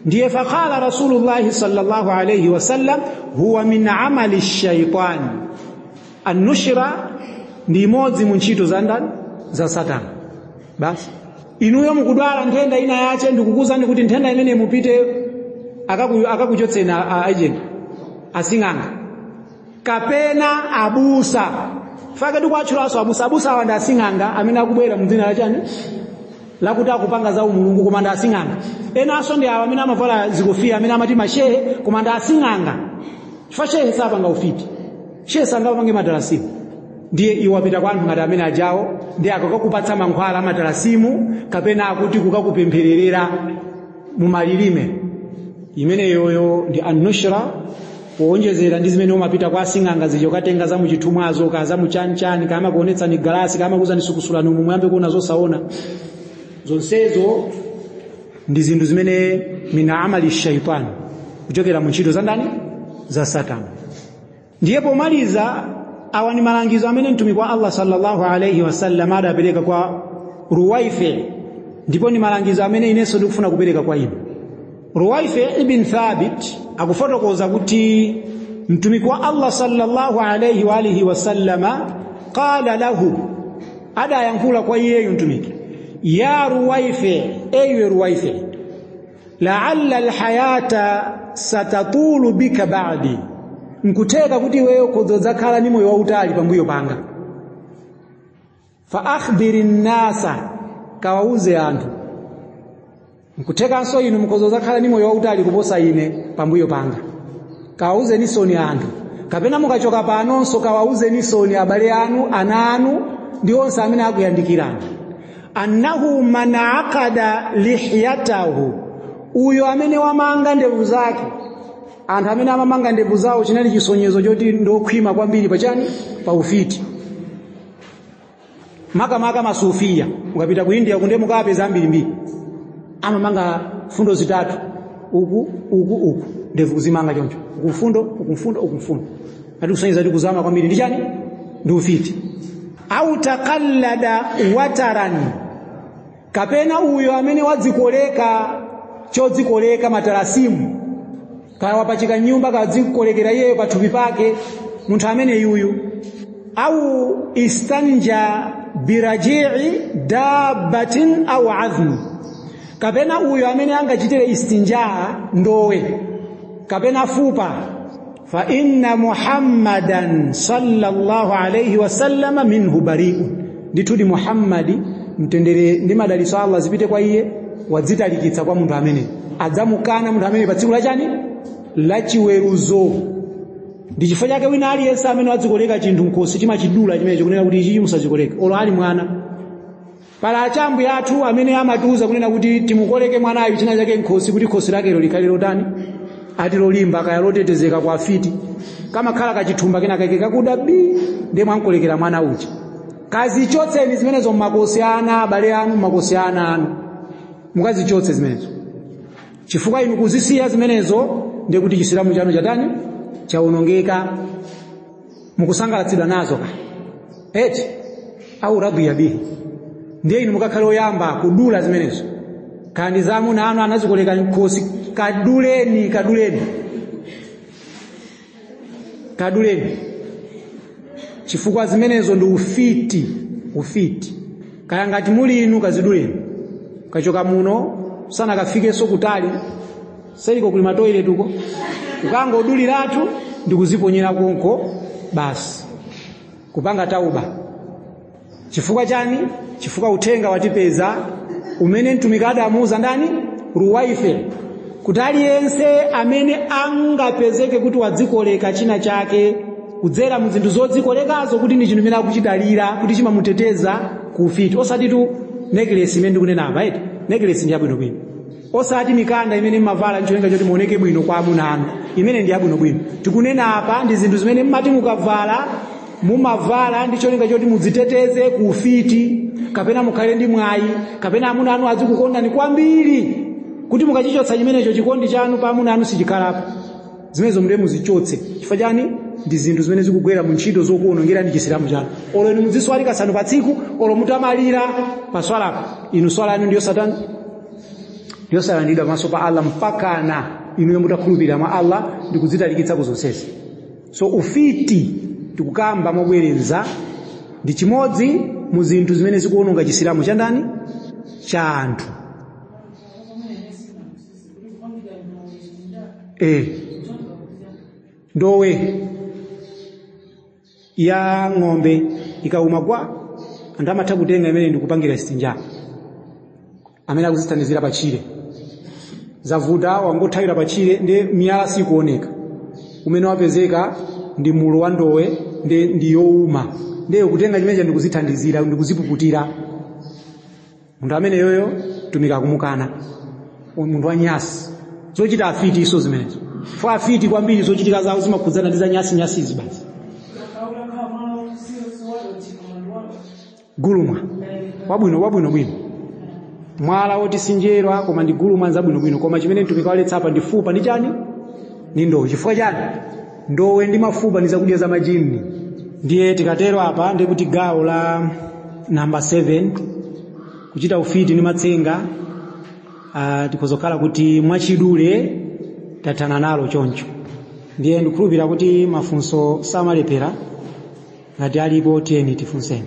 Ndiye faqala Rasulullah sallallahu alayhi wasallam huwa min amali shaytan. An-nushra ndi imodzi mu ntchito za ndani? Za Satana. Basi inuyo mukudwala nthenda ina yache, ndikukuzani kuti nthenda imene mupite akakuchotseni agent asing'anga kapena abusa. Fake ndikuatchulanso abusa. Abusa awa ndi asing'anga amene akubwera mdzina la chani? Lakuti akupanga za umulungu, koma ndi asing'anga. Enanso ndi awa amene amavala zikofia amene amati mashehe, koma ndi asing'anga. Chifukwa shehe sapanga ufiti, shehe sangapange matalasimu. Ndiye iwo apita kwa anthu ngati amene ajawo, ndiye akakakupatsa mankhwala amatalasimu kapena akuti kukakupemphererera mumalilime. Imene yoyo ndi an-nushra, kuonjezera ndi zimene umapita kwa asing'anga zija ukatenga za muchithumwazo ka za muchanchani kama kuonetsani galasi kama kuzani sukusulani umu muyambe kuona zosaona. Zonsezo ndi zinthu zimene min amali shaitan, kuchokera mu ntchito za ndani? Za Satana. Ndiye pomaliza awa ni malangizo amene mtumiki wa Allah sallallahu alayhi wasallam adapereka kwa Ruwaife, ndipo ni malangizo amene inenso ndikufuna kupereka kwa inu. Ruwaife ibn Thabit akufotokoza kuti mtumiki wa Allah sallallahu alayhi wa alihi wasallama qala lahu, adayankhula kwa iyeyu mtumiki, ya Ruwaife, ewe Ruwaife, la'alla alhayata satatulu bika ba'di, nkuteka kuti iweyo kudzakhala ndi moyo wautali pambuyo panga. Fa akhbiri nnasa, kawauze anthu. Nkutekanso inu mukozozakhala ndi moyo wautali kuposa ine pambuyo panga, kawauzenisoni anthu. Kapena mukachoka panonso kawauzenisoni abale anu, ana anu ndi onse amene akuyandikirani. Annahu man aqada lihyatahu, uyo amene wamanga ndevu zake. Anthu amene amamanga ndevu zawo chinali chisonyezo choti ndokhwima kwambiri pachani? Pa ufiti. Makamaka masufia, mukapita ku India kunde mukapeza ambirimbiri amamanga fundo zitatu, uku uku uku. Ndevu kuzimanga choncho, ukumfundo, ukumfundo, ukumfundo, ati kusonyeza kuti kuzama kwambiri ndi chani? Ndi ufiti. Au taqallada wataran, kapena uyo amene wadzikoleka chodzikoleka matalasimu, kaya wapachika nyumba kadzikolekera iyeyo pathupi pake, munthu amene yuyu. Au istanja biraji'i dabbatin au azmi, kapena uyo amene angachitire istinjaa ndowe kapena fupa. Fa inna Muhammadan sallallahu alayhi wasallam minhu bari'un, ndithudi Muhammadi, mtendere ndi madalitso Allah zipite kwa iye, wadzitalikitsa kwa munthu amene adzamukana munthu amene pa tsiku lachani? Lachiweruzo. Ndi chifukwa chake wina aliyense amene wadzikoleka chinthu nkhosi chimachidula chimenecho, kunena kuti ichi musachikoleke, olo ali mwana. Pala achambu athu amene amatiuza kunena kuti timukoleke mwanayu china chake nkhosi, kuti khosi lakelo likhale lotani? Ati lolimba, kaya lotetezeka kwa afiti. Kamakhala kachithumba kena kake kakuda bi, ndiye mwamkolekera mwana uja. Kazichotseni zimenezo mmakosi ana abale anu, mmakosi ana anu, mukazichotse zimenezo, chifukwa inu kuzisiya zimenezo ndiye kuti Chisilamu chanu chatani? Chawonongeka. Mukusangalatsidwa nazo ka eti au radhiya bihi, ndiye inu mukakhale oyamba kudula zimenezo. Kandi zamuna anu anazikoleka nkhosi, kaduleni, kaduleni, kaduleni, chifukwa zimenezo ndi ufiti. Ufiti kaya ngati muli inu, kaziduleni. Kachoka muno sanakafikenso kutali, seliko kuli matoilet uko, ukangoduliratu ndi kuziponyera konko basi, kupanga tauba. Chifukwa chani? Chifukwa uthenga watipeza umene mtumiki adamuuza ndani? Ruwaife, kuti aliyense amene angapezeke kuti wadzikoleka china chake kudzera mu zinthu zodzikolekazo, kuti ndi chinthu chimene akuchidalira kuti chimamuteteza ku ufiti, osati tu necklace imene ndikunena apa eti, necklace ndi yabwinobwino, osati mikanda imene mmavala ncholinga choti muoneke bwino kwa amuna anu, imene ndi yabwinobwino. Tikunena apa ndi zinthu zimene mmati mukavala, mumavala ndi cholinga choti mudziteteze ku ufiti, kapena mukhale ndi mwayi, kapena amuna anu azikukondani kwambiri, kuti mukachichotsa chimenecho chikondi chanu pa amuna anu sichikhalapo. Zimenezo ndiye muzichotse. Chifukwa chani? Ndi zinthu zimene zikugwera mu ntchito zokuwonongera ndi Chisilamu chanu. Olo inu muziswali kasanu pa tsiku, olo mutamalira paswalapo, inu swala yanu ndiyo satani yosalandidwa pamaso pa Allah mpakana inuyo mutakhulupirira mwa Allah ndi kudzitalikitsa ku zonsezi. So ufiti, tikukamba mobwereza, ndi chimodzi mu zinthu zimene zikuwononga Chisilamu cha ndani? Cha anthu. Ndowe ya ng'ombe ikauma kwa anthu amatha kutenga imene ndikupangira istinja, amene akuzithandizira pachire. Zavuta, wangothawira pachire, ndi miyala sikuoneka, umene wapezeka ndi mulo wa ndowe, ndi youma, ndiye kutenga chimenecho ndikuzithandizira, ndikuzipuputira. Munthu amene yoyo tumika kumukana, munthu wa nyasi, zochita afiti iso zimenezo. Fo afiti kwambiri zochitika zawo zimakhudzana ndi za nyasi, nyasizi basi. Gulumwa wabwino, wabwino bwino, mwala woti sinjerwa koma ndi gulumwa nzabwinobwino. Koma chimene mtumiki waletsa apa ndi fupa ndi chani? Ni ndowe. Chifukwa chani? Ndowe ndi mafupa ndi zakudya za majini. Ndiye tikatero apa ndi kuti gawo la namba 7, kuchita ufiti ndi matsenga, tikhozokhala kuti mwachidule tathana nalo choncho. Ndiye ndikukhulupirira kuti mafunso samalepera, ngati alipo tiyeni tifunseni.